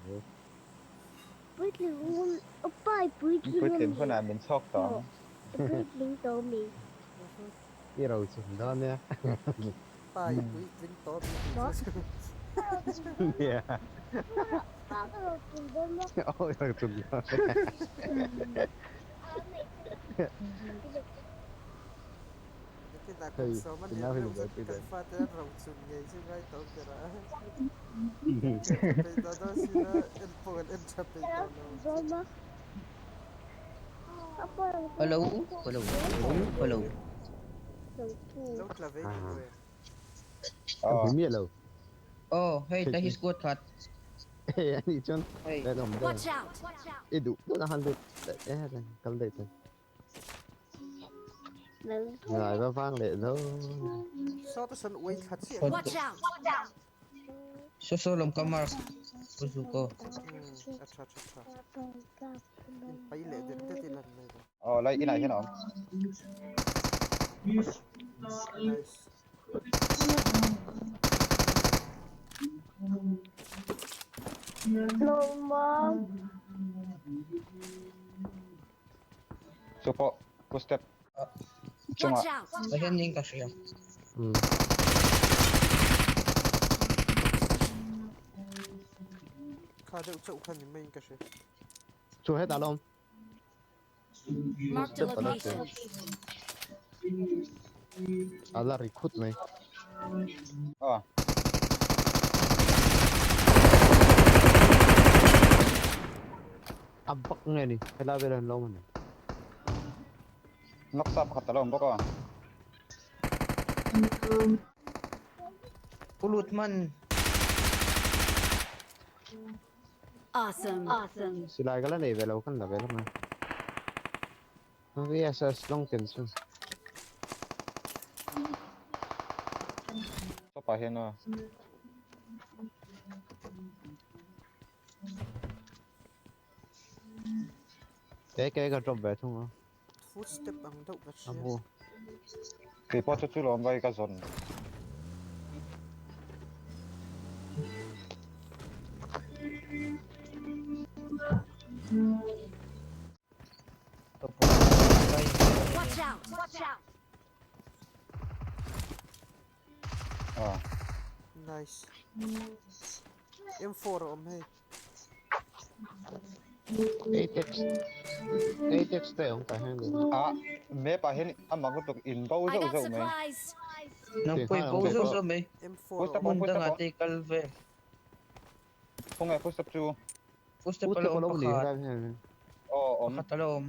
lo. Puitling pa i puitling Puitlin hunah min chhawk tawh ang. I puitling tawh mi. I ro chhun dawn nia. Pa i puitling tawh mi tih chu. Nia. Pa ka ro chhun dawn maw? Aw i ro chhun dawn. Nakinah kum sawm a lian reuh zet kan fate an ro chhun ngei chu ngai tawh ber a. Ka peih tawh dawn si la, en pawh kan en tha peih tawh lo. Hello, hello, hello, hello. Lo tla ve ni maw e? Ka hmu miah lo. Oh, hei ta hi squad khat. Hei a nih chuan Hei. awm daih. Watch out! I duh duh na han lut eh kal daih thei. Ngai va vang leh zo. Sawta sawn uai thla chiah. Watch out! So so lam ka mark. Uzuko. A tha tha tha. In pai leh det det i lan mai lo. Aw lai inah hian a awm. Nice. No mom. Chu pawh footstep chungah. Watch out! Tah hian ning ka hria. Hmm. Kha deuh chauh kha ni maiin ka hria. Chu hetah la awm. Marked a Step a la location. A la ri khut mai. Aw. A bak nge ni helai velah an lo awm a ni. Knock sa pakhat a lo awm bawk a. Pulut man. Awesome. Awesome. Silai ka la nei ve lo kan la ve lawk a. VSS lawng ken chu. Tawpah hian aw. Ke ke ka drop ve thung a. Footstep ang deuh ka hria. A bu. Kei pawh chu chu lawm vai ka zawn. Watch out! Watch out! Aw. Nice. M4 a awm hei. 8x 8x te awm tah hian ni. A map ah hian a mak lutuk in bo I zauh got zauh mai. supplies. Nang pawh i bo zauh zauh mai. M4 Footstep a awm. Hmun footstep dangah awm. te i kal vel. Khawnge footstep chu? Footstep a lo awm pakhat. Aw awm. Pakhat a lo awm.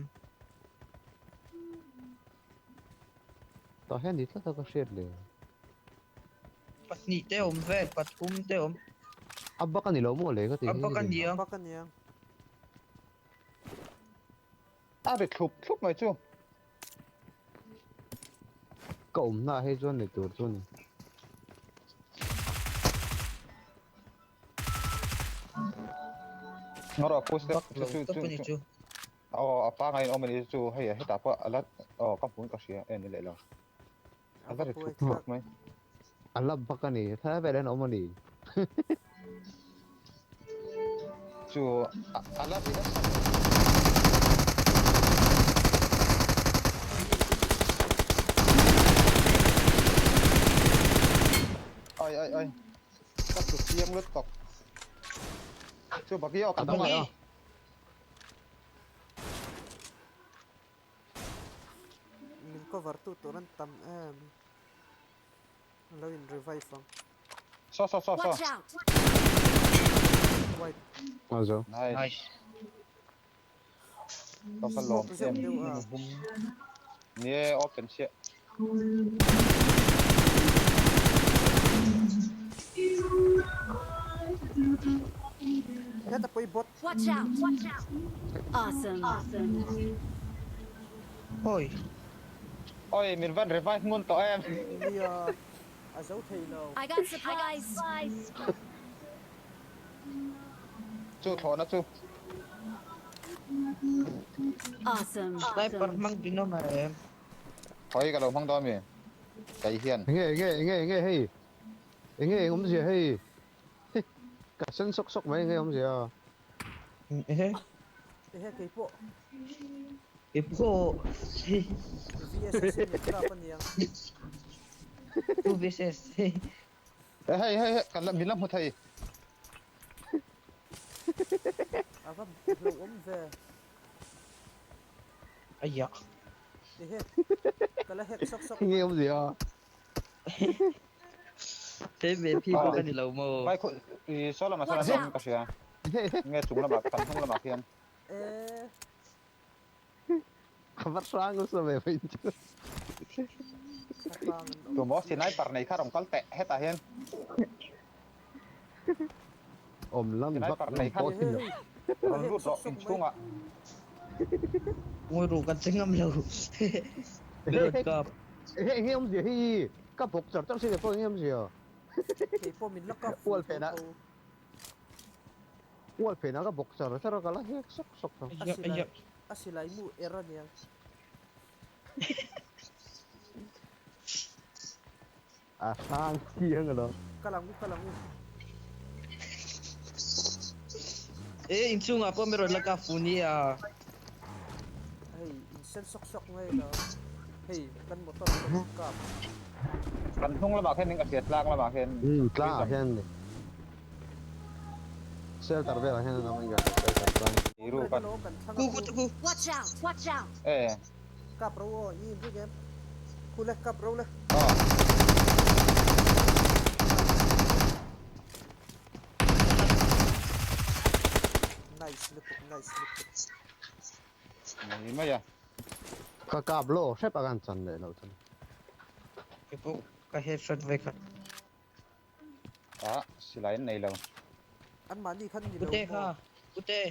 Tah hian ni tlat a ka hriat le. Pahnih te awm vel, pathum te awm. A bak a ni lo maw le ka ti. A bak a ni ang. A bak a ni ang. A ri thlup thlup mai chu. Ka awmna ah hei chuan nei tur chu a ni. Ngarawh footstep Bak lo chu tak chu a ni chu. chu. Aw a pangai in awm a ni chu hei hetah pawh a la aw ka hmuin ka hria e ni leh lo. A va ri thup thup mai. A la bak a ni thlai vel hian a awm a ni. Chu a la ri nasa. Ai ai ai. Ka chu chiang lutuk. Chu bagi aw ka dang a. Min cover tu tur an tam em. An lo in revive ang. Saw saw saw saw. Watch out! White. A zo. Nice. Nice. Ka va lawm Smoke zeuh em. deuh a. Nie open chiah. Heta pawh i bot. Watch out! Watch out! Awesome. Awesome. Oi. Oi min van revive ngun tawh em. Nia a zo thei lo. I got supplies. Chu thlawhna chu. Awesome. Sniper hmang din awm em. Hoi ka lo hmang dawn mi. Kei hian. Enge enge enge enge hei. Enge eng awmzia hei. Ka sen sawk sawk mai nge awmzia. Ehe. Ehe keipawh. Keipawh. VSS in min kap aniang. Two VSS. E hei hei hei kan la min la hmu thei. A va hlauhawm ve. Aiya. Ehe. Ka la hack sawk sawk. Nge awmzia. He ve phi pawh ka ni lo maw? Vai khu i saw lamah sawn an awm ka hria. Nge chung lamah kan hnung lamah khian. Eh. Ka va hrang nasa ve mai chu. Tumaw sniper nei kha rawn kal teh hetah hian. Awm lam vak Sniper nei kha pawh hi lo. Rawn lut rawh inchhungah. Ngawi ru kan che ngam lo. Rawn kap. Hei enge awmzia hi ka bawk char char si le pawh enge awmzia. Kei pawh min la kap Ual phen ah Ual phen ah ka bawk char char a ka la hek sawk sawk tho. A silai a silai mu er aniang. A hrang chiang alo. Kal ang u kal ang u. E inchhungah pawh mi rawn la kap fu nia. Hei in sen sawk sawk ngai lo. Hei kan motor pawh kan kap. Kan hnung lamah khian ka hria tlang lamah khian. Umm tlang ah khian ni. Shelter velah hian an awm ang shelter chuan. Iru kan. Ku ku ku. Watch out! Watch out! E. Kap ro aw i inri em? Khu le kap ro le. Aw. Nice lutuk nice lutuk. Mai mai a. Ka kap lo hrep a kan chan leh loh chuan. Keipawh ka headshot ve kha. Ah silai an nei lo. An mahni khan ni lo Pute kha pute.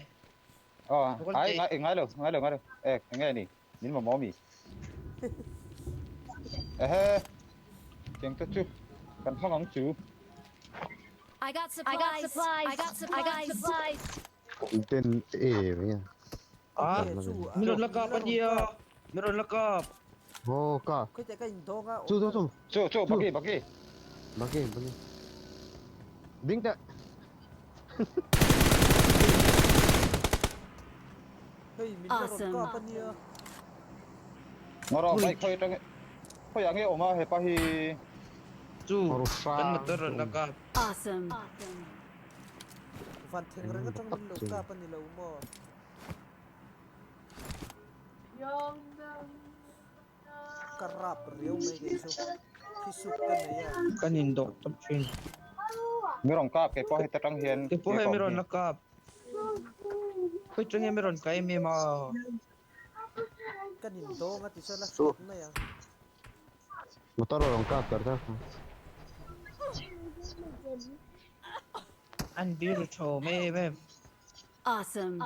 Aw ai ngai ngai lo ngai lo ngai lo e eng nge ni min mamawh mi. Ehe tiang te chu kan hmang ang chu. I got supplies. I got supplies. Ten e mai a. Ah min rawn la kap ania min rawn la kap. Aw ka. Khawite ka indawng a. Chu chu chu. Chu chu bagi bagi. Bagi bagi. Ding teh. Hei min la rawn kap ania. Ngawrh bike khawi atang khawi ah nge awm a hepa hi. Chu kan motor rawn la kap. Awesome. Van theng reng atang min lo kap ani lo maw. Ka rap riau mai kei chu phisuk ka nei a. Kan indawh tawp thin. Mi rawn kap kei pawh heta tang hian. Kei pawh hei mi rawn la kap. Khawi tang hian mi rawn kai em em a. Kan indawng a ti chuan a hriat mai ang. Motor a rawn kap tar tar. An biru tho mai em em. Awesome.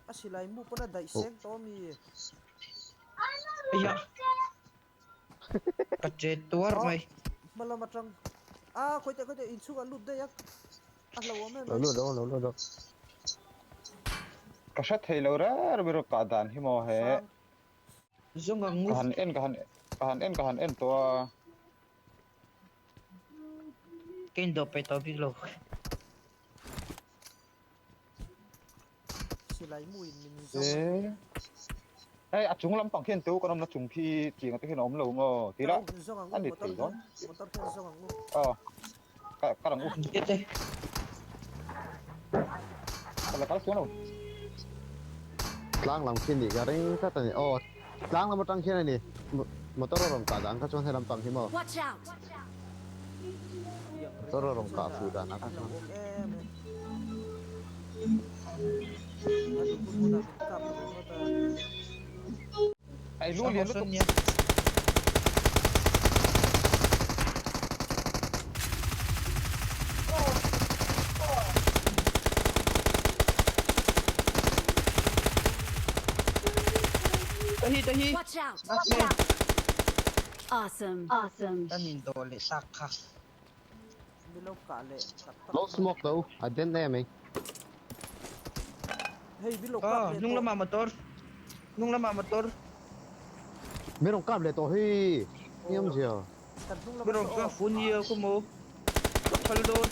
A silai mu pawn a daih seng tawh ami? Aiah! Ka che tuar mai. Hma lam atang ah khawi teh khawi teh inchhung ah lut daih a a hlauhawm em Lo lut lo lo lut lo. Ka hre thei lo reng reng kah dan hi maw he. Zawng ang Ka han en ka han ka han en ka han en tawh a. Ka indawh peih tawh bik lo. Silai mu in min zawng a. Hei a chung lampang khian tu kan awmna chung khi tiang te khian a awm lo maw ti la a ni thei dawn. Motor khian zawng ang u. Aw ka kal ang u. Tete. Ka la kal chuan lo. Tlang lam khi nih ka ring tlat a ni. Aw tlang lam atang khian a ni motor a rawn kah dan kha chuan he lampang hi maw. Watch out. Motor a rawn kah fuh dan ah kha chuan. Ai lu lian lutuk. Tahi tahi. Watch out! Watch out! Awesome. Awesome. Kan indawh leh tak kha. Lo smoke lo a den em ei. Ah hnung lamah motor hnung lamah motor. Mi rawn kap leh tawh hi ni awmzia. Mi rawn kap fu nia khaw maw ka phal dawn.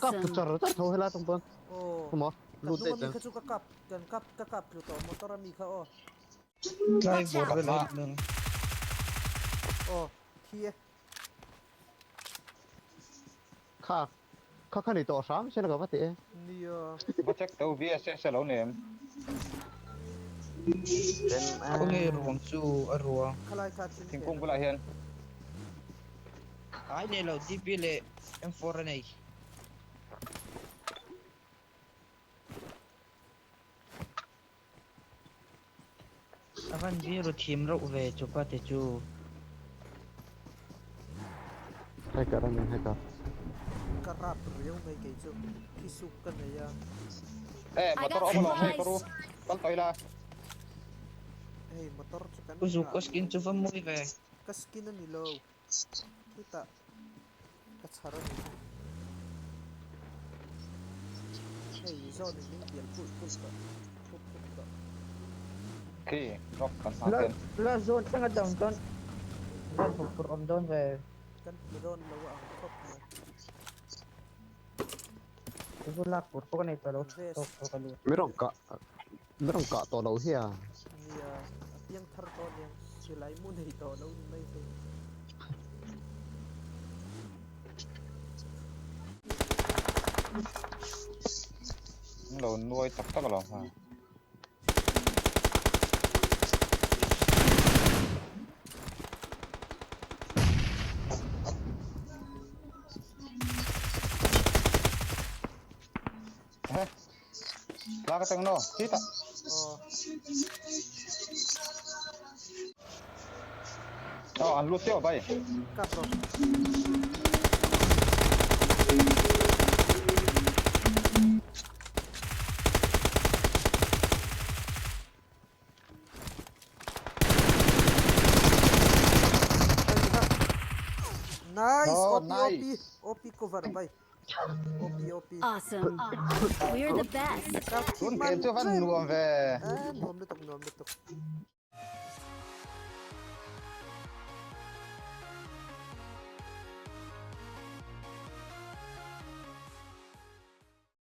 Kap Awesome. char char tho helai tang pawn. Aw. Maw? Kan Lut hnung daih ami chuan. kha chu ka kap kan kap ka kap tlu tawh motor ami kha aw. Tlai Watch bawr out. vel a awm ang. Aw thi e. Kha kha kha ni tawh hram sin ka va ti e. Nia. Va check teu VSS a lo nei em? Khawnge ruang chu a ruang. Khalai kha thing Thingkung bulah hian. Ai nei lo DP leh M4 a nei. A van biru thim reuh ve chupa te chu. Hacker a ni hacker. Ka rap riau mai kei chu khi suk ka nei a. Eh I motor got awm alawm hei ka ru supplies. kal tawh ila. Hei motor chu kan U zuk nghah ka skin chu va mawi ve. Ka skin a ni lo. Khitah ka chhar a ni. Hei zawn in min bial pulh pulh tawh phup phup tawh. Khi drop kan hma La hian. la zawn thleng a down dawn. Van hmuh phurh awm dawn ve. Kan hmu dawn lo a ang khawp mai. Zu lak tur pawh ka nei tawh lo tha tawk tawk a ni. Mi rawn kah mi rawn kah tawh lo hi a. Nia a piang thar tawh aniang silai mu nei tawh lo ni mai thei. An lo nuai tak tak alawm ha. He tlang atang no khitah. Aw an lut teuh bai. Kap rawh. Nice! Oh, OP, OP! nice. OP cover bay. OP, OP. Awesome. We're the best. Kap Tun game chu van nuam ve. Ah, nuam lutuk, nuam lutuk.